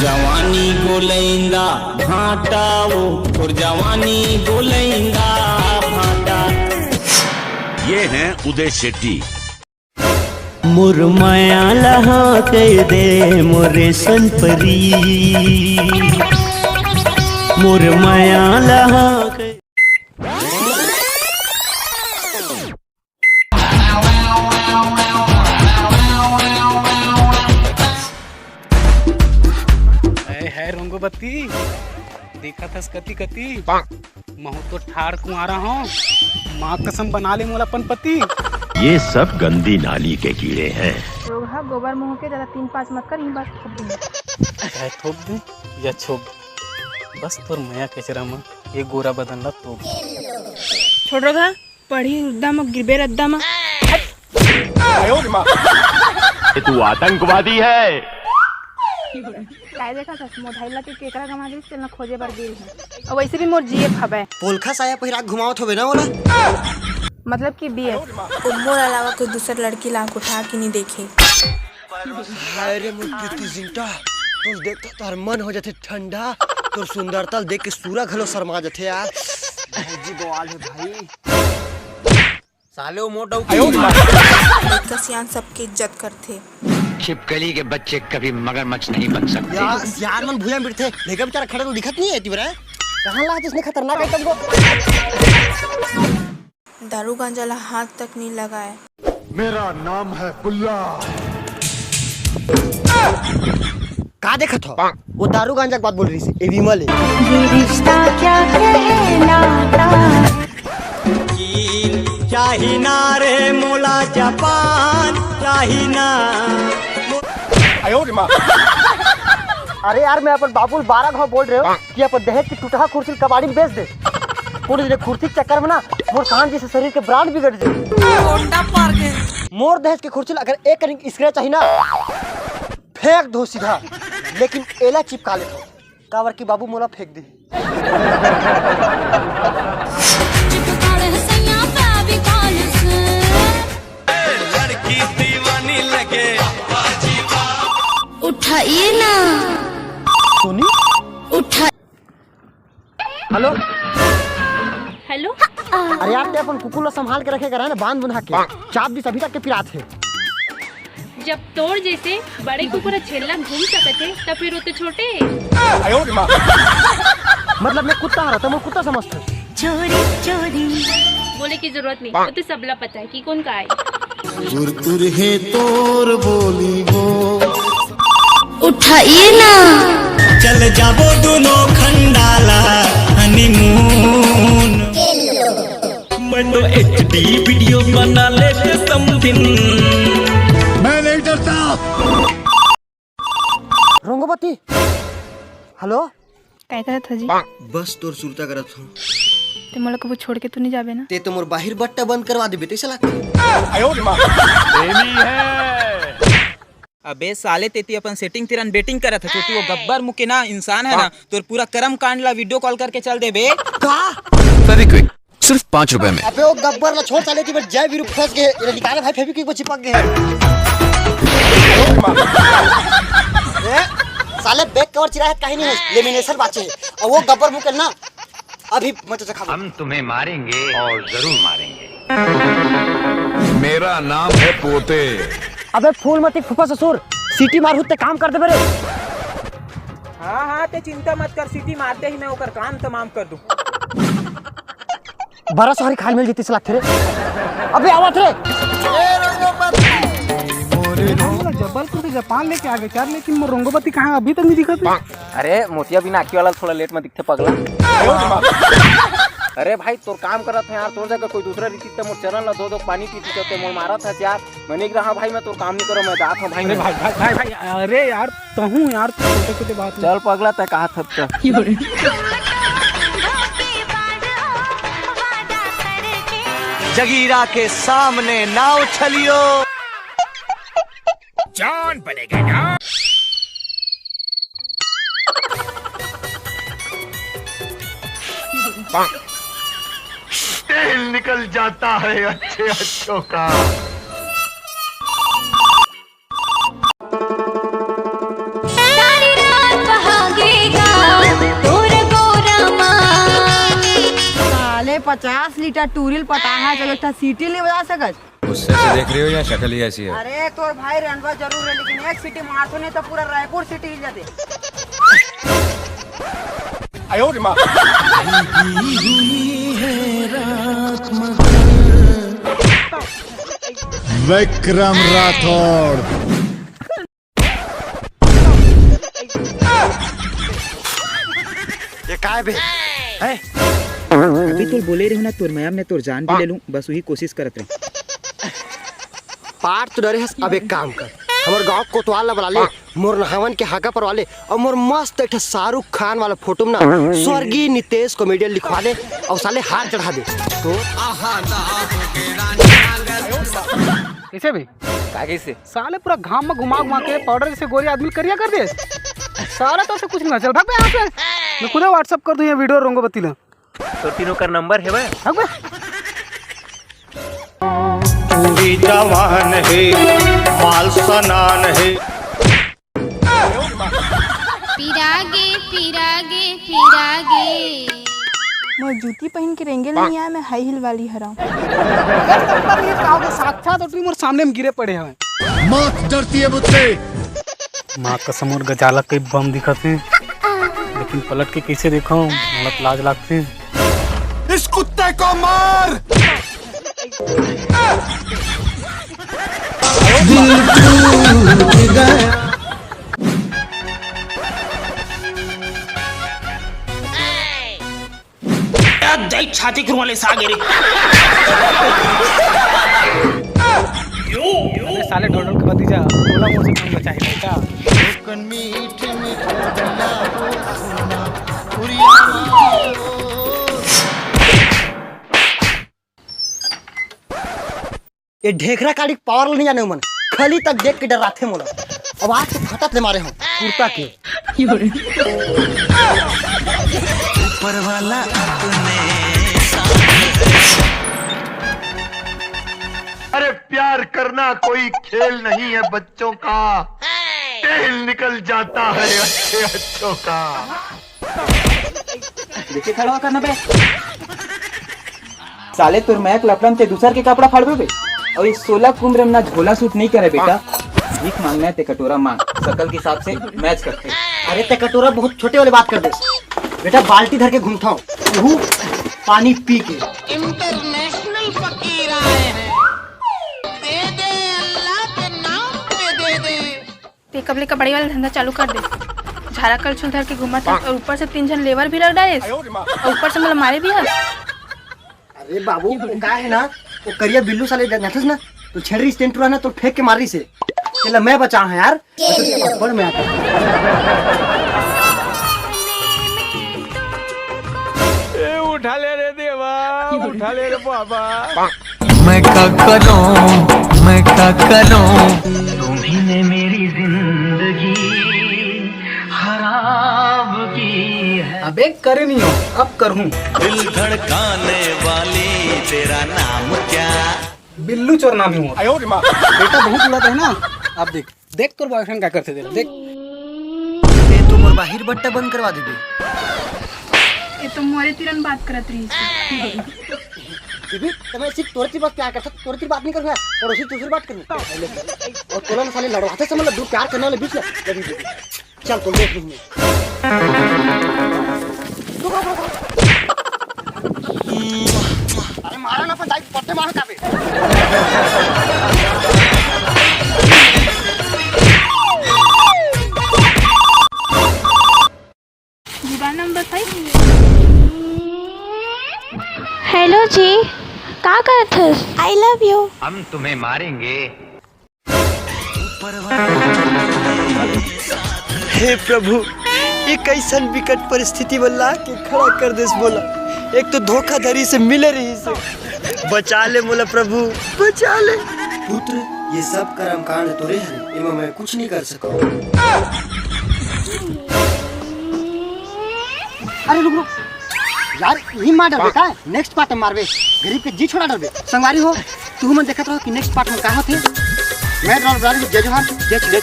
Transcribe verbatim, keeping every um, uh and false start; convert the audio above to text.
जवानी गोलैंदा भाटा वो, और जवानी गोलैंदा भाटा। ये हैं उदय शेट्टी। मोर माया लहा कह दे मोरे संपरी, मोर माया लहा कह ए, है रंगोबत्ती, देखत हस कति कति? महू तो ठाड़ कुंवारा हूँ, माँ कसम बना ले मोला अपन पति। ये सब गंदी नाली के कीड़े हैं। रोगहा गोबर मुँह के ज्यादा तीन पाँच मत कर, यहीं बस थोप दूंगी। चाहे थोप दे या छोप दे, बस तोर मया कचरा म ये गोरा बदन ला तोप। छोड़ रोगहा, पढ़ी उद्दा म गिरबे रद्दा म। ये तू आतंकवादी है। काय देखा था मोधाइला के केकरा गमा दिस तेला खोजे बर गेल है। और वैसे भी मोर जीएफ हवे। पोलखा साया पहिरा के घुमावत होबे ना ओला। मतलब कि बीएफ। मोर अलावा कोई दूसर लड़की ला आँख उठा के नहीं देखे। हाय रे मोर प्रीति जिंटा, तोर देखता तार मन हो जाथे ठंडा, तोर सुंदरता ल देख के सूरा घलो शर्मा जाथे यार। भाई जी बवाल है भाई। साले वो मोटा लइका सियान सबके इज्जत करथे। छिपकली के बच्चे कभी मगरमच्छ नहीं बन सकते। यार, सियान मन भुइयां बिरथे, लेकिन बेचारा खड़ा तो दिखत नहीं है तिबरा। कहाँ ला जिसने खतरनाक आइटम को? दारू गांजा ला हाथ तक नहीं लगाए। मेरा नाम है बुल्ला। का देखत हो? वो दारू गांजा के बात बोल रही है, ए विमल है। ये रिश्ता क्या कहलाता? चीन चाही ना रे मोला, जापान चाही ना। अरे यार, मैं अपन बाबू ल बारह घाव बोल रहे हो कि अपन दहेज की टुटहा कुर्सी ल कबाड़ी में बेच दे। पूरे दिन कुर्सी के चक्कर में ना मोर सांझ जैसे शरीर के ब्रांड बिगड़ जाए। मोर दहेज की कुर्सी ल अगर एक रिंग स्क्रैच आही ना, फेंक दो सीधा, लेकिन एला चिपका लेथो, काबर कि बाबू मोला फेंक दे। चिपकाड़ है सैया फेविकॉल से। लड़की दीवानी लगे। उठाइए ना। सोनी? उठा हेलो। हेलो। अरे यार, ते अपन कुकुर ला संभाल के रखे करा ना, बांध बुंधा के। चाप दिस अभी तक के पिरात हे। जब तोर जैसे बड़े कुकुर छेल्ला घूम सकत हे, तब फिर वो तो छोटे। मतलब मैं कुत्ता हरा, त मोर कुत्ता समझथे। चोरी चोरी। बोले की जरूरत नहीं, वो तो सबला पता है कि कौन का है। तुर तुर हे तोर बोली वो। उठाइए ना। चल जाबो दोनों खंडाला हनीमून। मैं तो एचडी वीडियो बना लेते समथिंग। मैं नहीं डरता। रंगोबती। हेलो। काय करत हो जी? बस तोर सुरता करत हूँ। ते मोला कबू छोड़ के तो नहीं जाबे ना? ते तो मोर बाहिर बट्टा बंद करवा देबे, तैसे लगता। प्रेमी है। अबे साले, तेती अपन सेटिंग तिरन बेटिंग करत हस, चोती वो गब्बर मुके ना इंसान है ना, तोर पूरा कर्म कांड ला वीडियो कॉल करके चल देबे। का? फेविक्विक सिर्फ पाँच रुपए में। अबे वो गब्बर ला छोड़ साले, तेती बर जय वीरू फंस गए, ये निकाले भाई फेविक्विक में चिपक गए हैं। ए, साले बैक कवर चिरा है, कहीं नहीं है, लेमिनेशन बाचे है, और वो गब्बर मुके ना अभी मत चखा। हम तुम्हें मारेंगे और जरूर मारेंगे। मेरा नाम है पोते। अबे फूल मती फूफा ससुर, सीटी मारहू ते काम कर देबे रे। हाँ हाँ, ते चिंता मत कर, सीटी मारते ही मैं ओकर काम तमाम कर दूँ। बरा सॉरी खाल मिल जीती सलाह रे। अबे आवत रे। जबलपुर से जापान लेके आ गए चार, लेकिन मोर रंगोबती कहाँ अभी तक नहीं दिखा। अरे मोतिया बिना आँखी वाला थोड़ा लेट में दिखथे पगला। अरे भाई तोर काम करत है यार, तोर जगह कोई दूसरा रीति त मोर चरण ला दो दो पानी पीती तो ते मोर मारत है यार। मैं नहीं रहा भाई, मैं तोर काम नहीं करो, मैं जात हूँ भाई। अरे भाई भाई भाई भाई, अरे यार तहूँ यार छोटे छोटे बात में। चल पगला, तय कहा थप। जगीरा के सामने नाव छलियो। जान पड़ेगा ना। तेल निकल जाता है अच्छे अच्छों का। पचास लीटर टूरिल पटाहा, जब एक ठा सीटी नहीं बजा सकत। गुस्से से देख रही हो या शक्ल ही ऐसी है? अरे, तोर भाई रंडवा जरूर है, लेकिन एक सीटी मारथो नहीं तो पूरा रायपुर सिटी हिल जाते। विक्रम राठौड़। ये काय बे? हैं? अभी तोर बोले रहे ना, तोर मया में तोर जान भी ले लूं, बस वही कोशिश करत रहे। पार तो डरे हस, अब एक काम कर, हमर गांव कोतवाल ला बुला ले, मोर नहावन के हाका परवा ले, और मोर मस्त एक ठा शाहरुख खान वाला फोटो में ना स्वर्गीय नितेश कॉमेडियन लिखवा ले, और साले हार चढ़ा दे। तो कैसे भी? का कैसे? साले पूरा घाम में घुमा घुमा के पाउडर जैसे गोरी आदमी करिया कर दे। सारा तो से कुछ नहीं चल, भाग बे यहाँ से। मैं खुद WhatsApp कर दूं ये वीडियो रोंगो बत्ती ला। तो तीनों का नंबर है भाई। भाग बे। पूरी जवान है, माल सनान है। पिरागे, पिरागे, पिरागे। मोर जूती पहिन के रेंगे ल नइ आय, मैं हाई हील वाली हरंव। अगर तब तक ये का होगे, साक्षात ओटरी मोर सामने में गिरे पड़े हवय। माँ डरती है मुझसे। माँ कसम, मोर गजाला कई बम दिखत हे, लेकिन पलट के कैसे देखो, मोला त लाज लागथे। इस कुत्ते को मार। दई छाती कुरवाले सागे रे। यो, यो। अबे साले ढोलक के भतीजा, तोला मोर से कौन बचाही बेटा? ये ढेखरा काड़ी के पावर ल नइ जाने उमन, खली तक देख के डराथे मोला। अब आज तो फटत ले मारे हो कुर्ता के। ऊपर वाला अपने साथ है। अरे प्यार करना कोई खेल नहीं है बच्चों का, तेल निकल जाता है अच्छे अच्छों का। देखिए खड़ा होकर ना बे। साले तोर मया के लफड़ा में ते दूसर के कपड़ा फाड़बे बे। और ये सोलह के उम्र में ना झोला सूट नहीं करे बेटा। भीख मांगना है ते कटोरा मांग, शकल के हिसाब से मैच करते। अरे ते कटोरा बहुत छोटे वाले बात कर दे बेटा, बाल्टी धर के घूमता हूँ, वो पानी पी के। इंटरनेशनल फकीर आए हैं, दे दे अल्लाह के नाम पे दे दे। ते कब ले कबाड़ी वाला धंधा चालू कर दे? झारा कलछुल धर के घूमत हस और ऊपर से तीन झन लेबर भी रख डालेस और ऊपर से मोला मारे भी हस। अरे बाबू, वो का है ना, वो करिया बिल्लू साले जानथस ना, तो छेड़री स्टैंड टूरा ना तो फेंक के मार रही से। तेला मैं बचा है यार, अब्बड़ मैं आता। ए, उठा ले रे देवा, उठा ले रे बाबा। मैं का करूं, मैं का करूं। तुम्ही ने मेरी जिंदगी खराब की है। अबे करे नहीं हो, अब करूं। दिल धड़काने वाली, तेरा नाम क्या? बिल्लू चोर नाम है मोर। आयो रे माँ। बेटा बहुत उड़ाता है ना। अब देख, देख तोर बॉयफ्रेंड का करते दे, देख। ये तो मोर बाहिर बट्टा बंद करवा देबे। ये तो मोरे तिरन बात करत रही। ये भी तो मैं सिर्फ तोरे ती बात क्या कर सकता, तोरे ती बात नहीं करूँगा, पड़ोसी तुझसे बात करूँ। और तोला ना साले लड़वाते से मतलब दूर प्यार करने वाले बीच में। चल, तुम देख नहीं। अरे मारा ना, अपन दाई पट्टे मारो काबे। जुगाड़ नंबर फाइव। हेलो जी, का करत हस? I love you. हम तुम्हें मारेंगे। हे प्रभु, ये कैसन विकट परिस्थिति में ला के खड़ा कर देस मोला। एक तो धोखाधड़ी से मिले रही से। बचा ले मोला प्रभु, बचा ले। पुत्र, ये सब कर्म कांड तोरे हरे, एमा मैं कुछ नहीं कर सकूं। अरे रुक रुक यार, यही मार डरबे का? नेक्स्ट पार्ट में मारबे, गरीब के जी छोड़ा डरबे। संगवारी हो, तुहू मन देखत रहो कि नेक्स्ट पार्ट में का होथे। मैं डॉन ब्रांड जय जोहार, जय जय।